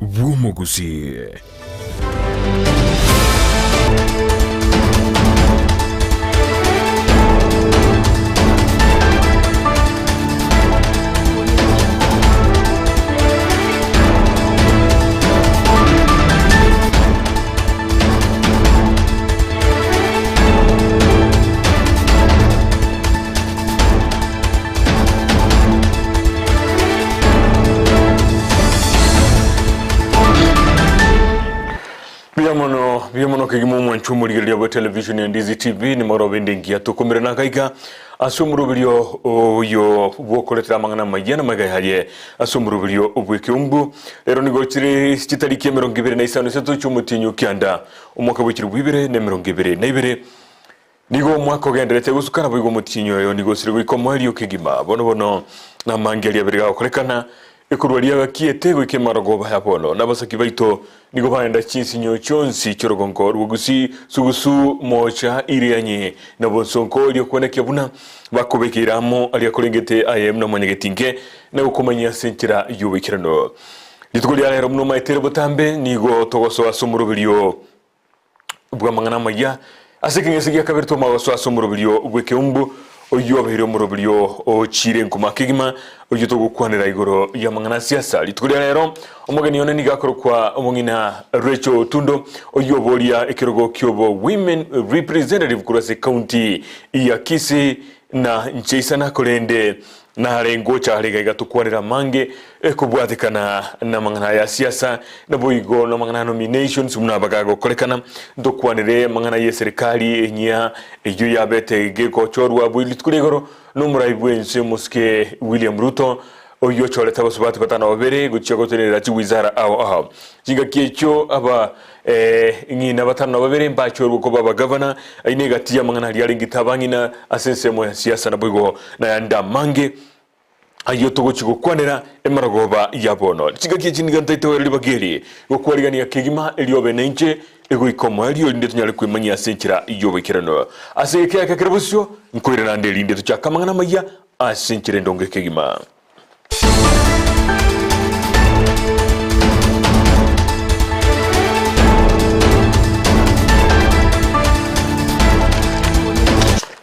bw'omogusii. Mbuya mono, mbuya mono kegima omwancho omorigereria bwa television ya Ndizi TV nimoro bende ngiya tokomerana gaiga ase omoroberio oyo bwokoretera amang'ana amaya na amaiga yaye ase omoroberio bw'ekeumbu. Rero nigo chire chitariki emerongo ebere na isano isato chi'omotienyi o kianda omwaka bwe chilifu ibere na emerongo ebere na ibere. Nigo omwaka ogenderete gosuka naboigo omotienyi oyo nigo osire goika omoerio kegima. Bono bono namange aria abere gagokorekana, ekorwa riagakiete goika emarogoba ya bono, na abasaki baito nigo baenda chinsinyo chionsi chi'orogongo rw'ogusi, sugusu, moocha, irianyi, na bonsonko, erio kwenekia buna bakobekeire amo aria korengete aye buna mwanyagetinge, na gokomanyia ase enchera y'oboikeranu. Rituko ria rero buna omaete ere botambe, nigo togosoa ase omoroberio bw'amang'ana amayia. Ase ekeng'ese gia kabere twamanya gosoa ase omoroberio bw'ekeumbu, oyio obeire omoroberio ochiire nkuma kegima, oyio togokwanera igoro y'amang'ana a siasa. Rituko ria rero, omogeni one nigo akorokwa omong'ina Rachel Otundo, oyio oboria ekerogo ki'obo Women Representative korwa ase ekaunti ya Kisii na nchaisana korende Nare ngocha are iga iga tokwanere amange ekobwatekana namang'ana aya siasa, naboigo namang'ana a nominations buna bagagokorekana, ntokwanere amang'ana yeserikali enyia eyio yabete gegochorwa bwe rituko ria igoro nomorai bwense omosike William Ruto oyio ochorete abasubati batano babere gochia gotenenera chiwizara ao ao. Chingaki echio aba ng'ina batano na babere mbachorwe koba abagavana, ayio negati y'amang'ana aria arengete abang'ina ase ensemo ya siasa naboigo nayande amange ayio togochia gokwanera emarogoba ya bono. Chingaki echi nigo ntaete koira ribaga eri gokwarigania kegima erio obe nainche egoika omoerio erinde tonyare kwemanyia ase enchera y'oboikeranu. Ase egekeaka kere bosio nkoirana nde erinde tochake amang'ana amayia ase enchera endonge kegima.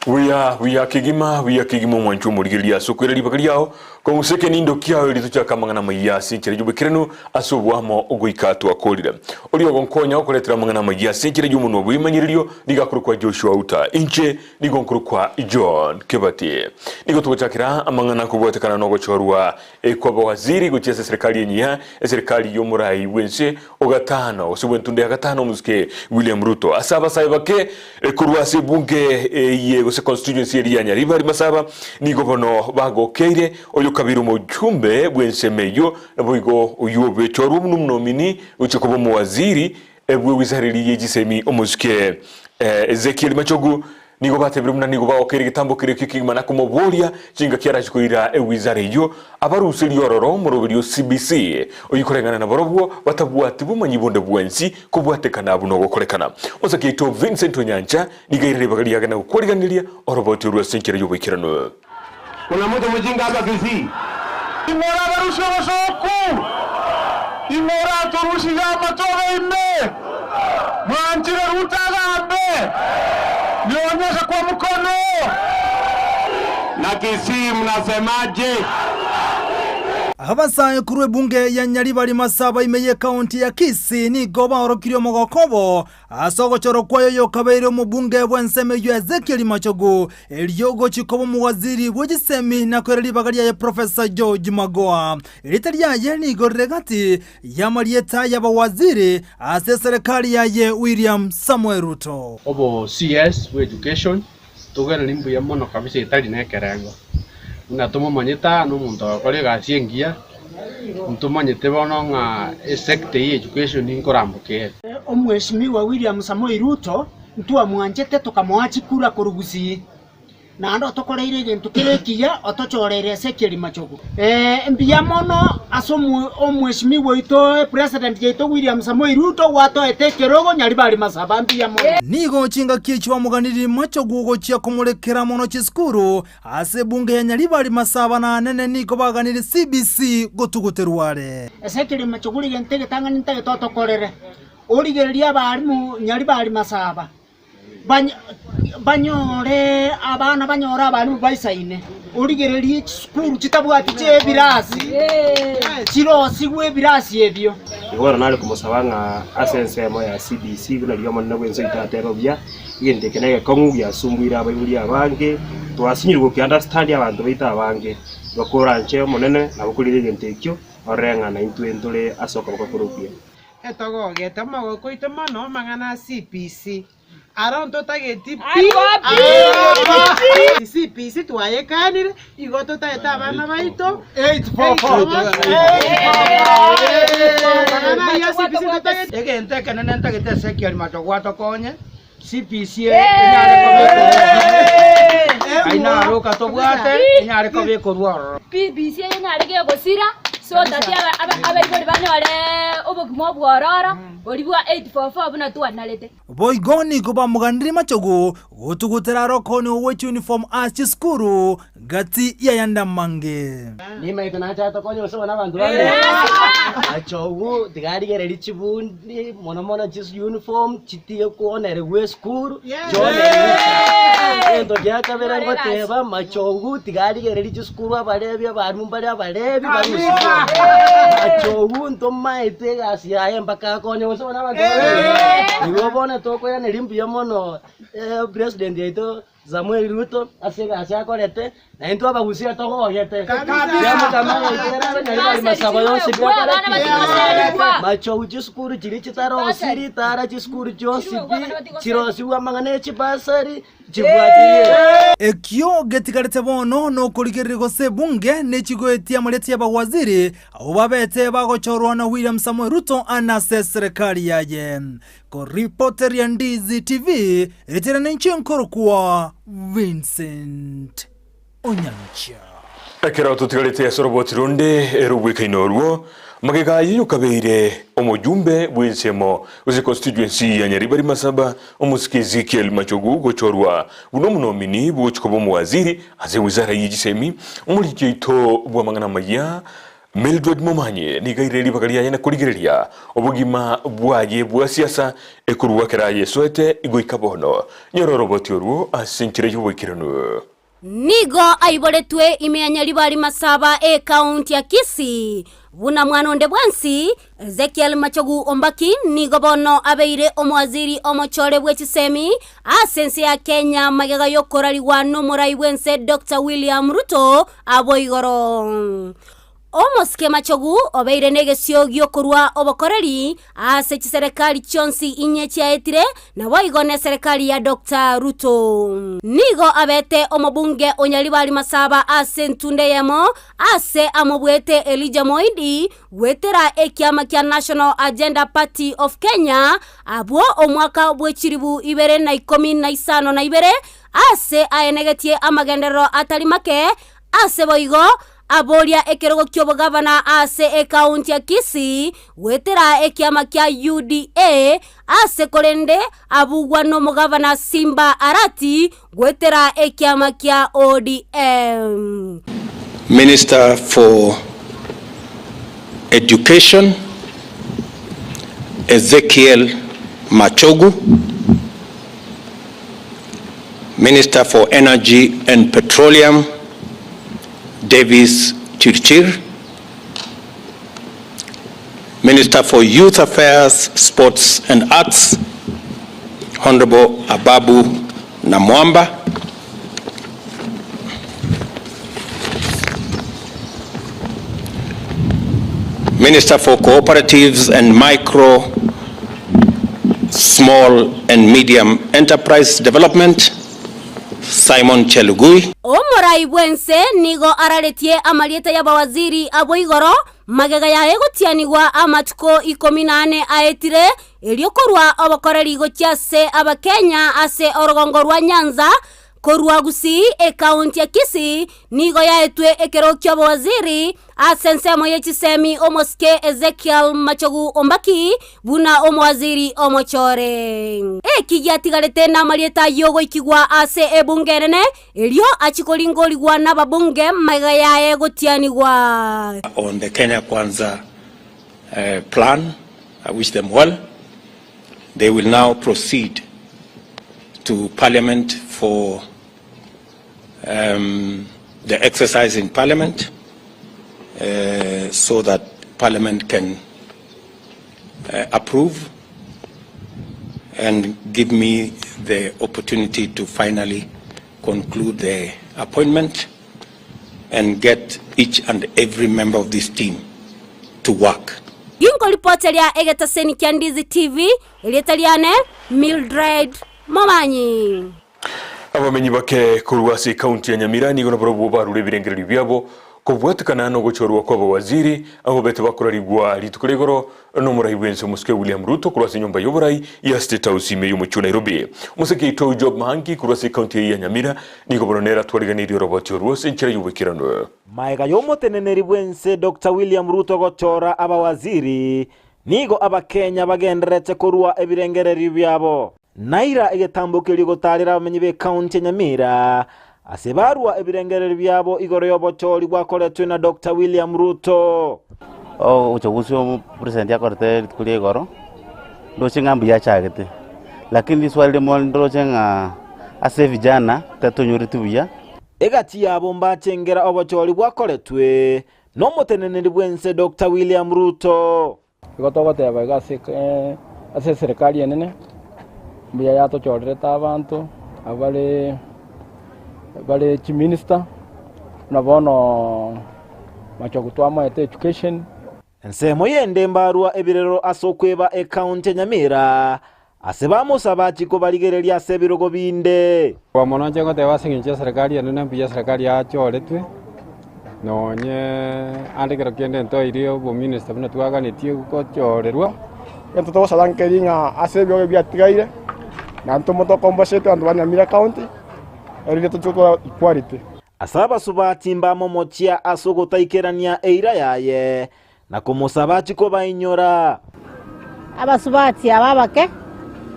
Buya, buya kegima, buya kegima omwancho omorigereria ase okoira ribaga riao, kong'usa ekenindo kiao erio tochake amang'ana amayia ase enchera y'oboikeranu ase oboamo goika twakorire. Oria ogonkonya gokoretera amang'ana amayia ase enchera y'omonwa bw'ebimanyererio nigo akorokwa Joshua Uta. Inche Nigo nkorokwa John Kebati. Nigo togochakera amang'ana akobwatekana nogochorwa kw'abawaziri gochia ase eserekari enyia, eserekari y'omorai bw'ense o gatano gose bw'entunda ya gatano omosike William Ruto. Ase abasae bake korwa ase ebunge eye gose constituency eria ya Nyaribari Masaba nigo bono bagokeire oyo kabeire omojumbe bw'ensemo eyio naboigo oyio obechorwa buna omonomini gochia koba omowaziri Bw'ewisari riria chisemi omosike Ezekieli Machogu nigo batebire buna nigo bagokeire egetambo keria kegima na komoboria chingaki arache koira ewizara eyio abaruserie ororo omoroberi o CBC oyio koreng'ana na barobwo batabwati bomanyi bonde bwensi kobwatekana buna ogokorekana. Omosake oito Vincent Onyancha nigo aire ribaga riage na gokwariganeria oroboti orwo ase enchera y'oboikeranu. Kuna mtu mjinga hapa Kisii? Ing'ora abarusia obosooku, ing'ora atorusirie amatobe ime, mwanchire Ruto agambe, nionyeshe kwa mkono. Na Kisii mnasemaje? Abasae korwa ebunge ya Nyaribari Masaba ime y'ekaunti ya Kisii nigo baorokirie omogoko obo Ase ogochorwa kwaye oyokabeire omobunge bw'ensemo eyio Ezekiel Machogu, erio ogochia koba omowaziri bwe chisemi na koira ribaga riaye Professor George Magoha. Erieta riaye nigo rire gati y'amarieta y'abawaziri ase eserekari yaye William Samoei Ruto. Obo CS bwe education togeneri mbuya mono kabisa etari na ekerengo, buna tomomanyete aa na omonto ogokora egasi engiya, ntomanyete bono ng'a esector eye ya education nkoramboka ere. Omweshimiwa William Samoei Ruto ntwamwanchete tokamoa chikura korwa Gusii. Naende otokoreire egento kere ekiya, otochoreire Ezekieli machogu. Ee, mbuya mono ase omweshimiwa oito epresident yaito William Samoei Ruto gwatoete ekerogo Nyaribari Masaba, mbuya mono. Nigo chingaki echio bamoganirie machogu gochia komorekera mono chisukuru ase ebunge ya Nyaribari Masaba na anene nigo baganirie CBC gotuguterwa are. Ezekieli machogu rigento egetang'ani ntagete otokorere, origererie abarimu Nyaribari Masaba. Banyore abana banyore abalimu baisaine, origererie chisukuru chitabwati chi'ebirasi, chirosigwe ebirasi ebio. Igo bono nare komosaba ng'a ase ensemo ya CBC buna riria Omonene bw'ense oito ateba buya, egento eke negekong'u giasumbuire abaibori abange, twasinyirwe goki-understand abanto baito abange, igo koranche Omonene nabo korire egento ekio, orore ng'a naintwe ntore ase okoboko kore okuya. Etogogete omogoko oito mono amang'ana a CPC. Aro ntotageti pi CPC twayekanire igo totagete abana baito amang'ana ayio a CPC ntotageti. Egento ekenene ntagete Ezekiel Machogu atokonye, CPC enyare koba ekorwa aye naroka tobwate enyare koba ekorwa ororo. BBC eye nyare gegosira so that abaibori banyore obogima obwororo boria bwa 844 buna twanarete. Boigo nigo bamoganirie machogu gotugutera arokoni gwe chiuniform ase chisukuru gati y'ayande amange. Nimaete nache atokonye gose bono abanto bande Machogu tiga arigererie chibundi mono mono chis uniform chitige kwonerigwa esukuru chionerigwe egento gia kabere ngoteba Machogu tiga arigererie chisukuru abarebi abarimu mbare abarebi barusigwe Machogu ntomaete egasi yaye mpaka akonye gose bono abanto bande igo bono tokoiraneria mbuya mono president yaito Samuel Ruto ase egasi akorete, na intwe abagusia togogete. Kiamokama yaito erabe nyaribari masabo yonsi pi akoreti. Machou chisukuru chiria chitarosiri tara chisukuru chionsi pi chirosigwe amang'ana e chibasari chibwatirie. Ekio getigarete bono nokorigereria gose ebunge nechigoetie amarieta y'abawaziri abwo babete bagochorwa na William Samoei Ruto anase eserekari yaye. Koripoteria Ndizi TV, etera ninche nkorokwa Vincent Onyancha. Ekero totigarete ase oroboti ronde erobwekaine orwo, magega ayio yokabeire omojumbe bw'ensemo gose constituency ya Nyaribari Masaba, omosike Ezekiel Machogu gochorwa buna omonomini bw'ogochia koba omowaziri ase ewizara ye chisemi, omoriki oito bw'amang'ana amayia Mildred Momanyi nigo aire ribaga riaye na korigereria obogima bwaye bwa siasa ekorwa ekero ayesoete goika bono. Nyora oroboti orwo ase enchera y'oboikeranu. Nigo aiboretwe ime ya Nyaribari Masaba ekaunti ya Kisii. Buna mwana onde bwensi, Ezekiel Machogu Ombaki nigo bono abeire omowaziri omochore bwe chisemi ase ense ya Kenya magega yokorarigwa nomorai bwense Doctor William Ruto abwo igoro. Omosike Machogu obeire negesio gi'okorua obokoreri ase chiserekari chionsi inye chiaetire, naboigo neserekari ya Doctor Ruto. Nigo abete omobunge o Nyaribari Masaba ase entunda eyemo ase amobuete Elijah Moindi goetera ekiama kia National Agenda Party of Kenya abwo omwaka bwe chilibu ibere na ikomi na isano na ibere ase aenegetie amagenderero atari make ase boigo Aboria ekerogo ki'obogavana ase ekaunti ya Kisii goetera ekiama kia UDA ase korende abugwa nomogavana Simba Arati goetera ekiama kia ODM. Minister for Education Ezekiel Machogu, Minister for Energy and Petroleum Davis Chirchir, Minister for Youth Affairs, Sports and Arts, Honorable Ababu Namwamba, Minister for Cooperatives and Micro, Small and Medium Enterprise Development, Simon Chelugui. Omorai bw'ense nigo araretie amarieta y'abawaziri abwo igoro, magega yaye gotianigwa amatuko ikomi na ane aetire, erio korwa obokoreri gochia ase Abakenya ase orogongo rwa Nyanza. Korwa Gusii, ekaunti ya Kisii nigo yaetwe ekerogo ki'obowaziri ase ensemo ye chisemi omosike Ezekiel Machogu Ombaki buna omowaziri omochore. Eki giatigarete namarieta ayio goikigwa ase ebunge enene, erio achie koringorigwa nababunge magega yaye gotianigwa. On the Kenya Kwanza plan, I wish them well. They will now proceed to parliament for um, the exercise in parliament uh, so that parliament can uh, approve and give me the opportunity to finally conclude the appointment and get each and every member of this team to work. Ginkoripoteria egetaseni kia Ndizi TV, erieta riane Mildred Momanyi. Abamenyi bake korwa ase ekaunti ya Nyamira nigo nabarobwo barure ebirengererio biabo kobwatekana nogochorwa kw'abawaziri abwo bete bakorarigwa rituko ria igoro Nomorai bw'ense omosike William Ruto korwa ase enyomba y'oborai ya State House ime y'omochie o Nairobi. Omosike oito Job Mahangi korwa ase ekaunti eye ya Nyamira nigo bono nere atwariganeirie oroboti orwo ase enchera y'oboikeranu. Magega y'omoteneneri bw'ense Doctor William Ruto gochora abawaziri, nigo abakenya bagendererete korua ebirengererio biabo. Naira egetambo keria gotaarera abamenyi b'ekaunti ya Nyamira ase barua ebirengererio biabo igoro y'obochori bwakoretwe na Doctor William Ruto. Obochaguzi obo president akorete rituko ria igoro, ndoche ng'a mbuya achagete, lakini riswali rimo ndoroche ng'a ase vijana tatonyoreti buya. Egati yabo mbachengera obochori bwakoretwe nomoteneneri bw'ense Doctor William Ruto. Igo togoteba iga ase ase eserekari enene, mbuya yatochorerete abanto abare bare chiminister, buna bono Machogu twamoete education. Ensemo y'ende mbarua ebirero ase okweba ekaunti ya Nyamira ase bamosaba achie kobarigereria ase ebirogo binde. Kwa mono inche ngoteba ase eng'encho y'eserekari enene mbuya eserekari yachoretwe, nonye ande ekero kende ntoire obominister buna twaganetie gochorerwa. Egento togosaba nkeri ng'a ase ebiogo ebi biatigaire, naintwe motokombosetwe abanto ba Nyamira County, erinde tochie gotwara equality. Ase abasubati mbamomochia ase ogotaikerania eira yaye, na komosaba achie kobainyora. Abasubati aba abake,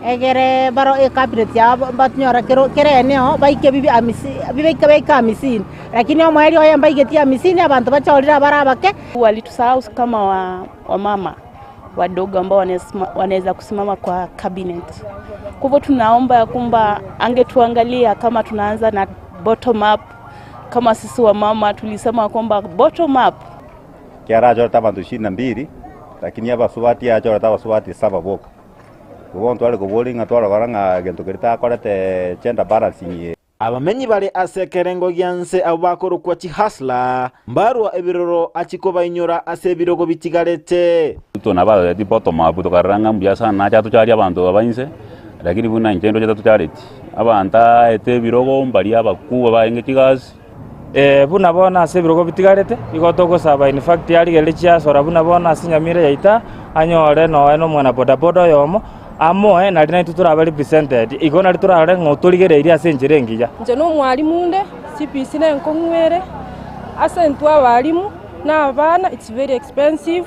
egere baro ecabinet yabo mbanyora kero kera eneo baike bibi hamisi bibaike baike hamisini, lakini omoerio oye mbaigetie hamisini abanto bachorire abare abake. Walitusahau kama wa wamama wadogo ambao wanaweza kusimama kwa cabinet. Kwa hivyo tunaomba ya kwamba angetuangalia kama tunaanza na bottom up, kama sisi wamama tulisema kwamba bottom up. Ekiagera achorete abanto ishirini na mbili, lakini abasubati achorete abasubati saba boka. Igo bono tware koboria ng'a twarora ng'a egento keria takorete gender balancing eye. Abamenyi bare ase ekerengo gia nse abwo bakorokwa chihustler mbarua ebiroro achie kobainyora ase ebirogo bitigarete. Ruto nabo aroretie bottom up tokarora ng'a mbuya sana nache atocharie abanto aba inse, lakini buna inche ndoche tatocharetie. Abanto aete ebirogo mbaria abakubwa barenge chigasi. Buna bono ase ebirogo bitigarete, igo togosaba in fact arigererie chiasora buna bono ase Nyamira yaito anyore nonya na omwana bodaboda oyomo, amoe nari naintwe torabe represented, igo nari torarore ng'a otorigereirie ase enchera engiya. Inche nomwalimu onde, CBC nenkong'u ere, ase intwe abalimu na abana it's very expensive,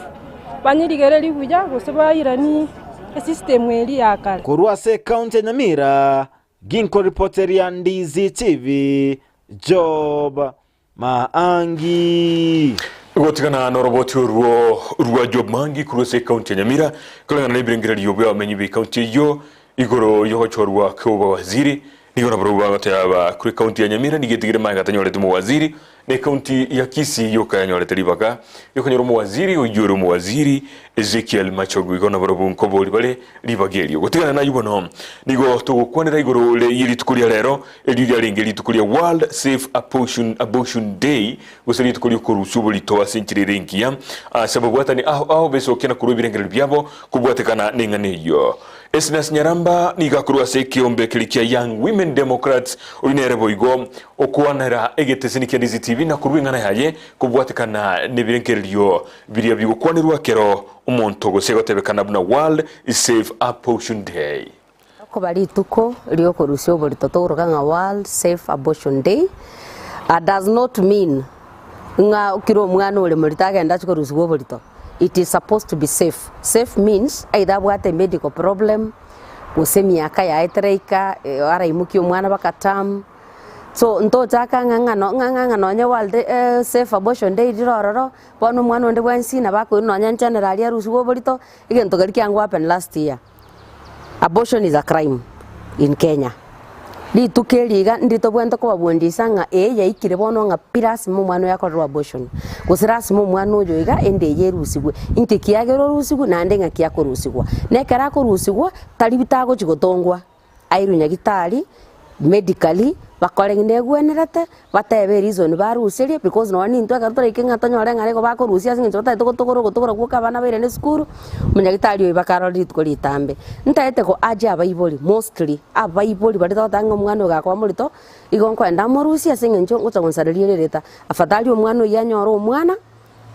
banyerigererie buya gose bairanie esystem eria ya kare. Korwa ase ekaunti ya Nyamira, Ginkoripoteria Ndizi TV, Job Maangi. Gotigana noroboti orwo rwa Job Maangi korwa ase ekaunti ya Nyamira koreng'ana nebirengererio bi'abamenyi b'ekaunti eyio igoro y'ogochorwa kw'obowaziri nigo nabarobwo bagoteba korwa ekaunti ya Nyamira nigo etigire magega tanyoreti omowaziri na ekaunti ya Kisii yoka yanyorete ribaga riokonyora omowaziri oyio ore omowaziri Ezekiel Machogu igo nabarobwo nkobori bare ribaga erio. Gotigana nayio bono nigo togokwanera igoro ye rituko ria rero erio riarenge rituko ria World Safe Abortion, Abortion Day gose rituko riokorusia oborito ase enchera ere engiya ase ababwatani ao ao besokia na korua ebirengererio biabo kobwatekana neng'ana eyio. Esnas Nyaramba nigo akorwa ase ekeombe keria kia Young Women Democrats oyio nere boigo okwanera egeteseni kia Ndizi TV na korua eng'ana yaye kobwatekana nebirengererio biria bigokwanerwa ekero omonto gose egotebekana buna World Safe Abortion Day. Okoba rituko riokorusia oborito togoroka ng'a World Safe Abortion Day does not mean ng'a kera omwana ore morito agende achie korusigwa oborito. It is supposed to be safe. Safe means either abwate medical problem, gose emiaka yaye teraika araimokie omwana baka term. So ntochaka ng'a ng'a no ng'a ng'a nonye World Safe Abortion Day rire ororo, bono omwana onde bwensi nabo akoirwa nonye nchenera aria arusigwe oborito, egento keria kiango happen last year. Abortion is a crime in Kenya. Rituko eri iga ndiri tobwenerete kobabundisa ng'a ee yaikire bono ng'a pi lasima omwana oyo akorerwe abortion, gose lasima omwana oyo iga ende eye erusigwe. Inki kiagera orusigwe naende ng'aki akorusigwa. Na ekero akorusigwa, tari tagochi gotongwa, airwe nyagitari, medically, bakore ng'a negwenerete, batebe ereason barusirie because nonye nintwe ekero toraike ng'a tonyore ng'a nigo bakorusia ase eng'encho batagete gotogora ogotogora gwoka abana bairane esukuru, omonyagitari oyio bakarora rituko ritambe. Ntagete ko urge abaibori mostly abaibori baria togoteba ng'a omwana oyo gakoba morito, igo nkoenda morusie ase eng'encho ngocha gonsareria ere erieta. Afadhali omwana oyio anyore omwana.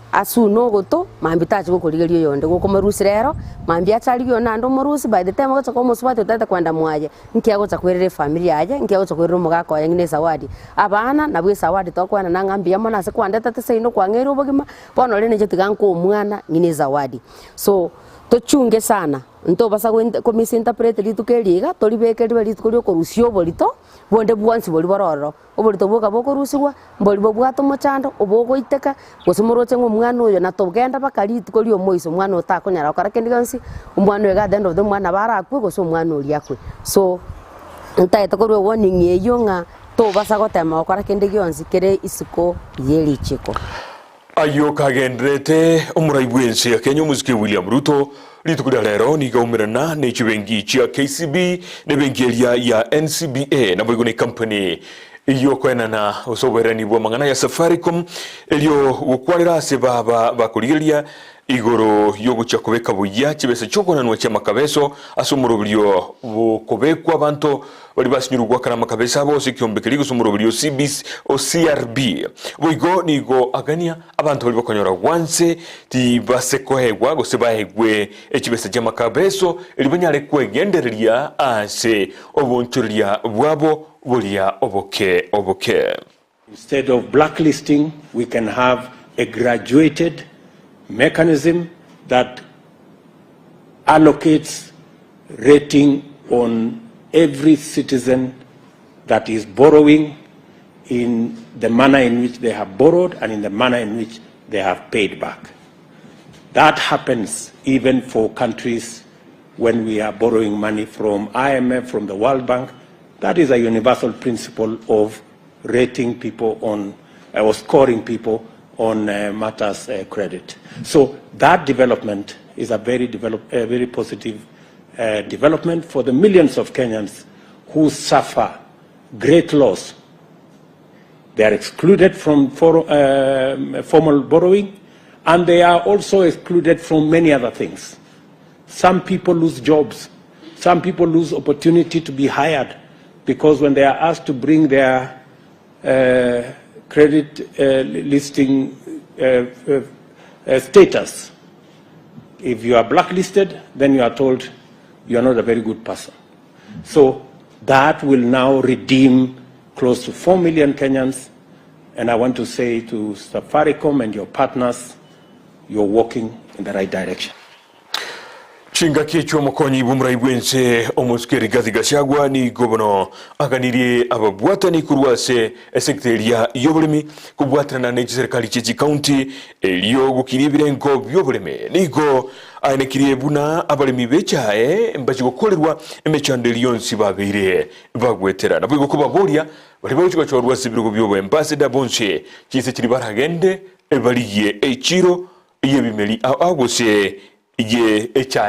Asune ogoto, mambia tachi gokorigeria oyonde, gokomorusia rero, mambia ache arigie onde naende omorusie, by the time ogocha koba omosubati otagete koenda mwaye, nki agocha kwerera efamiri yaye, nki agocha kwerera omogaka oye ng'ina ezawadi. Abana, nabwo ezawadi tokoenana ng'a mbuya mono ase kwandetete seino kwang'eire obogima, bono rende inche tiga nkoe omwana ng'ina ezawadi. So, tochunge sana, ntobasa ko misinterpret rituko eri iga, toribeke ribe rituko ria okorusia oborito, bonde bwonsi boria bore ororo. Oborito bwoka bokorusigwa, mbori bobwate omochando, obogoiteka, gose moroche ng'a omwana oyo natogenda mpaka rituko ri'omoiso omwana oyo takonyara gokora kende gionsi, omwana oyo iga at the end of the day omwana nabo arakwe gose omwana oria akwe. So, ntagete korwa ewarning eyio ng'a tobasa gotema gokora kende gionsi kere isiko ye richiko. Ayio kagendererete omorai bw'ense ya Kenya omosike William Ruto rituko ria rero nigo aumerana ne chibenki chia KCB na ebenki eria ya NCBA naboigo ne company yokoenana gose oboerani bw'amang'ana ya Safaricom erio gokwanera ase baba bakorigereria Igoro y'ogochia kobeka buya chibesa chi'okonanwa chi'amakabeso ase omoroberio bw'okobekwa abanto baria basinyirwe goakana amakabeso abo ase ekiombe keria gose omoroberio o CBC o CRB. Boigo nigo agania abanto baria bakonyora gwanse tibase koegwa gose baegwe echibesa chi'amakabeso erio banyare kwegendereria ase obonchoreria bwabo boria oboke oboke. Instead of blacklisting, we can have a graduated mechanism that allocates rating on every citizen that is borrowing in the manner in which they have borrowed and in the manner in which they have paid back. That happens even for countries when we are borrowing money from IMF, from the World Bank. That is a universal principle of rating people on uh, or scoring people on uh, matters uh, credit. So that development is a very, develop, a very positive uh, development for the millions of Kenyans who suffer great loss. They are excluded from for, um, formal borrowing and they are also excluded from many other things. Some people lose jobs. Some people lose opportunity to be hired because when they are asked to bring their uh, credit uh, listing uh, uh, uh, status, if you are blacklisted, then you are told you are not a very good person. So that will now redeem close to 4 million Kenyans. And I want to say to Safaricom and your partners, you're walking in the right direction. Chingaki echio omokonyi bw'omorai bw'ense omosike Rigathi Gachagua nigo bono aganirie ababwatani korwa ase esecta eria y'oboremi kobwatanana ne chiserikali chie chikaunti erio gokiria ebirengo bi'oboremi. Nigo aenekirie buna abaremi b'echae mbachi gokorerwa emechando eria yonsi babeire bagwetera. Naboigo kobaboria baria bagochi gochorwa ase ebirogo bi'oboembassador bonsi chinse chiria baragende barigie echiro y'ebimeri ao ao gose ye echae.